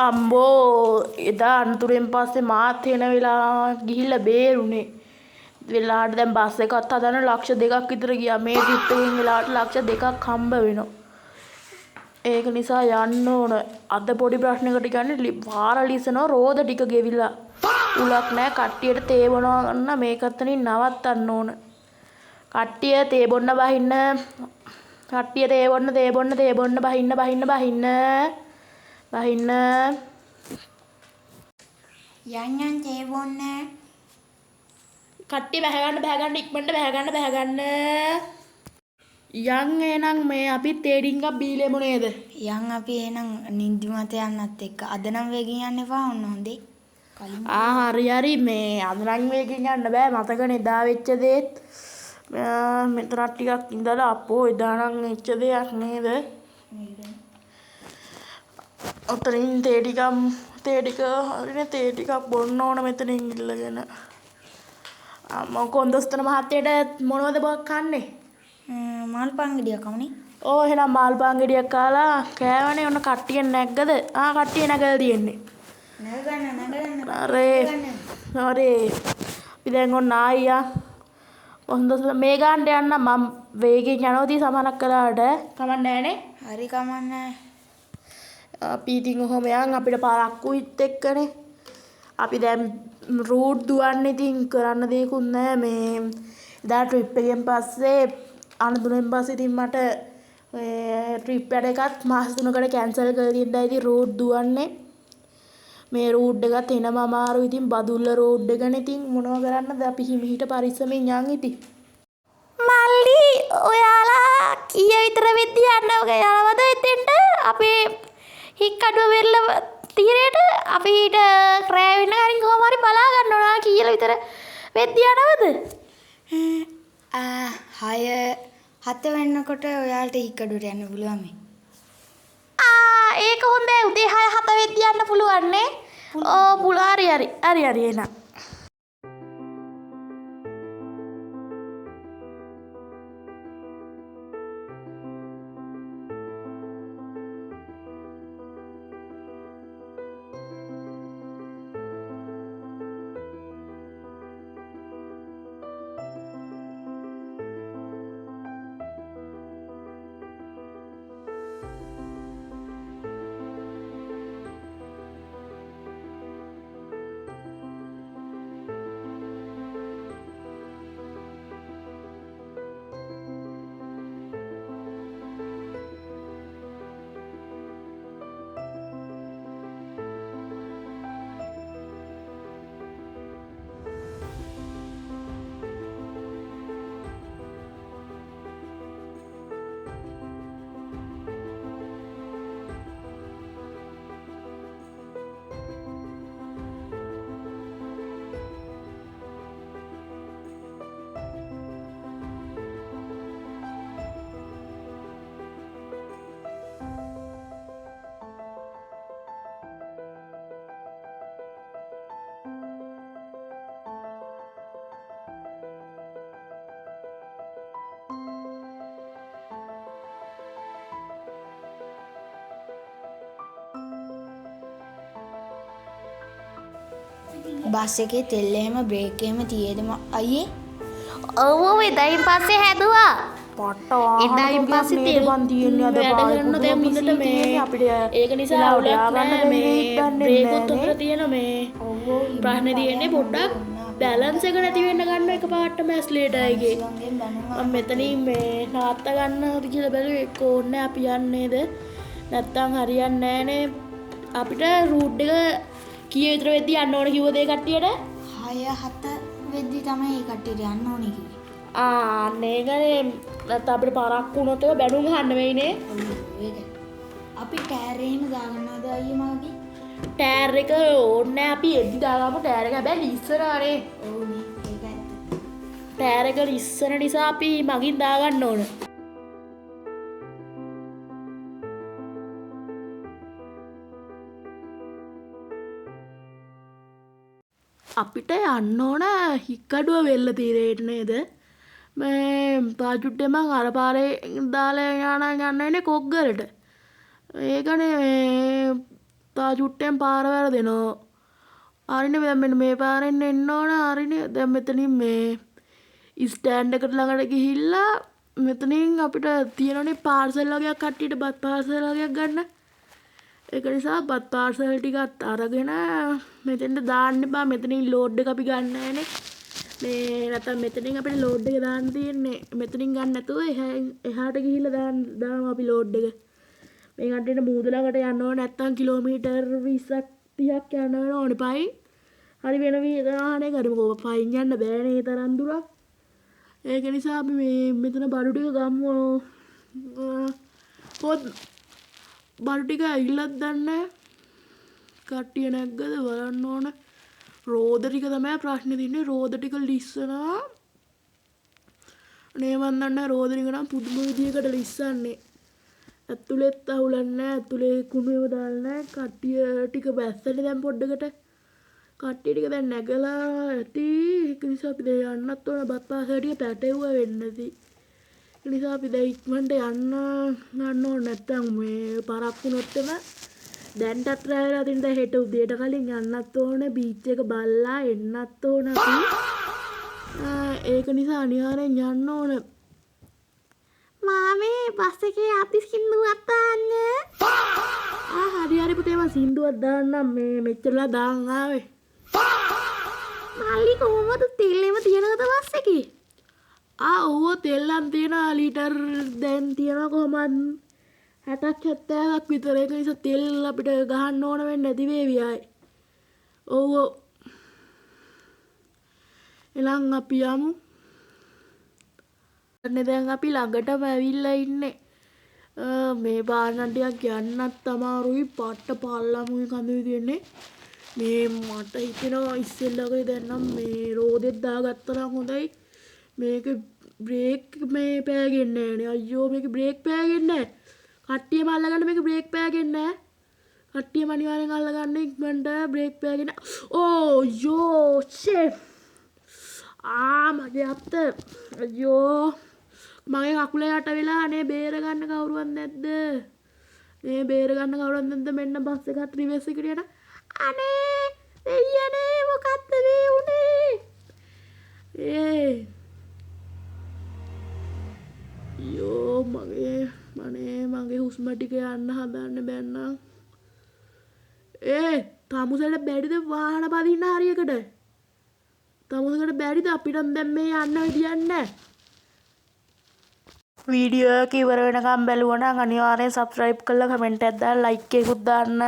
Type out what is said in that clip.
අම්බෝ එදා අනතුරෙන් පස්සේ මාත් එන වෙලාව ගිහිල්ලා බේරුනේ. වෙලාවට දැන් බස් එකත් හදන්න ලක්ෂ 2ක් විතර ගියා. මේ ට්‍රිප් එකෙන් වෙලාවට ලක්ෂ 2ක් හම්බ වෙනවා. ඒක නිසා යන්න ඕන. අද පොඩි ප්‍රශ්නයකට කියන්නේ වාර ලිසනවා රෝද ටික ගෙවිලා. උලක් නෑ කට්ටියට තේ බොනවා ගන්න මේකත් නවත්තන්න ඕන. කට්ටිය තේ බොන්න බහින්න. කට්ටිය තේ බොන්න තේ බොන්න තේ බොන්න බහින්න බහින්න බහින්න. බහින්න. යන් යන් තේ බොන්න. කට්ටිය බැහැ ගන්න බැහැ ගන්න ඉක්මනට බැහැ ගන්න බැහැ ගන්න. යන් එහෙනම් මේ අපි තේ ටිකක් බීලෙමු නේද? යන් අපි එහෙනම් නිදිමත යන්නත් එක්ක. අද නම් වේගෙන් යන්න එපා ඔන්න හොඳේ. ආ හරි හරි මේ අද නම් වේගෙන් යන්න බෑ මතකනේ එදා වෙච්ච දේත්. මෙතන ටිකක් ඉඳලා අපෝ එදා නම් වෙච්ච දෙයක් නේද? ඔතනින් තේ ටිකක් තේ ටික හරිනේ තේ ටිකක් බොන්න ඕන මෙතනින් ඉල්ලගෙන. අම්මෝ කොන්දොස්තර මහත්තයට මොනවද කන්නේ? මාළු පාන් ගෙඩියක් කමුනේ. ඔව් එහෙනම් මාළු පාන් ගෙඩියක් කාලා කෑවනේ ඔන්න කට්ටිය නැග්ගද? ආ කට්ටිය නැගලා තියෙන්නේ. නැග ගන්න නැග ගන්න. අරේ අරේ අපි දැන් ඔන්න ආයියා. කොන්දොස්තර මේ ගානට යන්න මම වේගෙන් යනවා ඉතින් සමහරක් වෙලාවට. කමක් නෑනේ. හරි කමක් නෑ. අපි ඉතින් ඔහොම යන් අපිට පරක්කුයිත් එක්කනේ. අපි දැන් රූට් දුවන්න ඉතින් කරන්න දෙයක්වත් නෑ මේ එදා ට්‍රිප් එකෙන් පස්සේ අනතුරෙන් පස්සේ ඉතින් මට මේ ට්‍රිප් යන එකත් මාස 3කට කැන්සල් කරලා තියෙනවා. ඉතින් රූට් දුවන්නේ මේ රූට් එකත් එනම අමාරු. ඉතින් බදුල්ල රෝඩ් එකනේ ඉතින් මොනව කරන්නද අපි හිමිහිට පරිස්සමෙන් යන් ඉතින්. මල්ලි ඔයාලා කීය විතර වෙද්දි යන්න යනවද එතෙන්ට? අපේ හික්කඩුව වෙරළ තීරයට අපිට රෑ වෙන කලින් කොහොම හරි බලා ගන්න ඕන. ඔයාලා කීයල විතර වෙද්දි යනවද? 6 7 වෙනකොට ඔයාලට හික්කඩුවට යන්න පුළුවන් මේ. ආ ඒක හොඳයි. උදේ 6 7 වෙද්දි යන්න පුළුවන් නේ. ඔව් පුළුවන්. හරි හරි. හරි හරි එහෙනම්. බස් එකේ තෙල් එහෙම බ්‍රේක් එහෙම තියේද අයියේ? ඔව් ඔව් එදායින් පස්සේ හැදුවා. පට්ට වාහන එදායින් පස්සේ නේද තෙල් බං තියෙන්නේ අද වැඩ පාරේ කරන පුදුම දැන් බිසී හොඳට මේ තියෙන්නේ අපිට ඒක නිසා වෙලාවට අවුලක් යා ගන්න නෑ බැරි මේ වෙයිද දන්නේ බ්‍රේකුත් නෑනේ. හොඳට තියෙන මේ ඔව් ඔව් ප්‍රශ්නේ තියෙන්නේ පොඩ්ඩක් බැලන්ස් එක නැති වෙන්න ගන්න එකපාරටම ඇස්ලේටර් එකේ. මිනිස්සුන්ගෙන් බැනුම් මම මෙතනින් මේ නවත්ත ගන්නවද කියලා බැලුවේ එක්ක ඕනේ අපි යන්නේද නැත්තම් හරියන්නේ නෑනේ. අපිට රූට් එක කීය විතර වෙද්දි යන්න ඕන කිව්වද ඒ කට්ටියට? 6 7 වෙද්දි තමයි ඒ කට්ටියට යන්න ඕනේ කිව්වේ. ආ අන්න ඒකනේ. නැත්තම් අපිට පරක්කු වුණොත් ඒක බැනුම් අහන්න වෙයිනේ. ඔව් ඒක. අපි ටයර් එහෙම දාගන්නවද අයියේ මගේ? ටයර් එක ඕනේ නෑ අපි එද්දි දාගමු ටයර් එක. හැබැයි ලිස්සනවානේ. ඔව් නේ ඒක ඇත්ත. ටයර් එක ලිස්සන නිසා අපි මගින් දාගන්න ඕන. අපිට යන්න ඕන හික්කඩුව වෙල්ල තීරයට නේද? මේ තාජුට්ටේ මං අර පාරේ දාලා යනවා නම් යන්න වෙන්නේ කොග්ගලට. ඒකනේ මේ තව චුට්ටෙන් පාර වැරදෙනවා. හරිනේ, දැන් මෙන්න මේ පාරෙන් එන්න ඕන. හරිනේ, දැන් මෙතනින් මේ ස්ටෑන්ඩ් එකට ළඟට ගිහිල්ලා මෙතනින් අපිට තියෙනනේ පාර්සල් වගේක්, කට්ටියට බත් පාර්සල් වගේක් ගන්න. ඒක නිසා බත් පාර්සල් ටිකත් අරගෙන මෙතෙන්ට දාන්න එපා. මෙතනින් ලෝඩ් එක අපි ගන්න නෑනේ. මේ නැත්තම් මෙතනින් අපිට ලෝඩ් එක දාන්න තියෙන්නේ. මෙතනින් ගන්න නැතුව එහාට ගිහිල්ලා දාන්න දාමු අපි ලෝඩ් එක. මේ කට්ටියට මූද ළඟට යන්න ඕන නැත්තම් කිලෝමීටර් 20ක් 30ක් යන්න වෙන ඕනේ පයින්. හරි වෙන වාහනේ කරමුකෝ. පයින් යන්න බෑනේ ඒ තරම් දුරක්. ඒක නිසා අපි මේ මෙතන බඩු ටික ගමු. පොත් බඩු ටික ඇවිල්ලත් දන්නේ නෑ. කට්ටිය නැග්ගද බලන්න ඕන. රෝද ටික තමයි ප්‍රශ්නේ තියෙන්නේ. රෝද ටික ලිස්සනවා. අනේ මන් දන්නේ නෑ, රෝද ටික නම් පුදුම විදියකට ලිස්සන්නේ. ඇතුලෙත් අහුලන්නේ නෑ. ඇතුලේ කුණු ඒවා දාලා නෑ. කට්ටිය ටික බැස්සනේ දැන් පොඩ්ඩකට. කට්ටිය ටික දැන් නැගලා ඇති. ඒක නිසා අපි දැන් යන්නත් ඕන. බත් පාසල ටික පැටවුවා වෙන්න ඇති. ඒ නිසා අපි දැන් ඉක්මනට යන්න යන්න ඕන, නැත්තම් මේ පරක්කු වුණොත් එම දැන්ටත් රැ වෙලා තියෙන. දැන් හෙට උදේට කලින් යන්නත් ඕන, බීච් එක බලලා එන්නත් ඕන අපි. ඒක නිසා අනිවාර්යෙන් යන්න ඕන. මාමේ, බස් එකේ අපි සින්දුවක් දාන්න. ආ හරි හරි පුතේ, මං සින්දුවක් දාන්නම්. මේ මෙච්චරලා දාන් ආවේ. මල්ලි, කොහොමද තෙල් එහෙම තියනවද බස් එකේ? ආ ඔව්, තෙල් නම් තියෙනවා. ලීටර් දැන් තියෙනවා කොහොමත් 60ක් 70ක් විතර. ඒක නිසා තෙල් අපිට ගහන්න ඕන වෙන්නේ නැති වේවි ආයේ. ඔව් ඔව්. එහෙනම් අපි යමු. අන්න දැන් අපි ළඟටම ඇවිල්ලා ඉන්නේ. මේ පාර නම් ටිකක් යන්නත් අමාරුයි. පට්ට පල්ලමුයි කඳුයි තියෙන්නේ. මේ මට හිතෙනවා ඉස්සෙල්ලා වගේ දැන් නම් මේ රෝදෙත් දාගත්තා නම් හොඳයි. මේක බ්‍රේක් මේ පෑගෙන්නේ නෑනේ. අයියෝ, මේක බ්‍රේක් පෑගෙන්නේ නෑ. කට්ටියම අල්ලගන්න, මේක බ්‍රේක් පෑගෙන්නේ නෑ. කට්ටියම අනිවාර්යෙන් අල්ලගන්න ඉක්මනට, බ්‍රේක් පෑගෙන. ඕ යෝ ෂේ, ආ මගේ අත, අයියෝ මගේ කකුල යට වෙලා. අනේ බේර ගන්න කවුරුවත් නැද්ද? මේ බේර ගන්න කවුරුවත් නැද්ද? මෙන්න බස් එකත් රිවර්ස් එකට යන. අනේ දෙයියනේ, මොකද්ද මේ උනේ? ඒ අයියෝ මගේ, අනේ මගේ හුස්ම ටික යන්න හදන්න බැන්නම්. ඒ තමුසෙට බැරිද වාහන පදින්න හරියකට? තමුසෙට බැරිද? අපිට දැන් මේ යන්න විදියක් නැහැ. වීඩියෝ එක ඉවර වෙනකම් බැලුවා නම් අනිවාර්යෙන් සබ්ස්ක්‍රයිබ් කරලා කමෙන්ට් එකක් දාලා ලයික් එකකුත් දාන්න.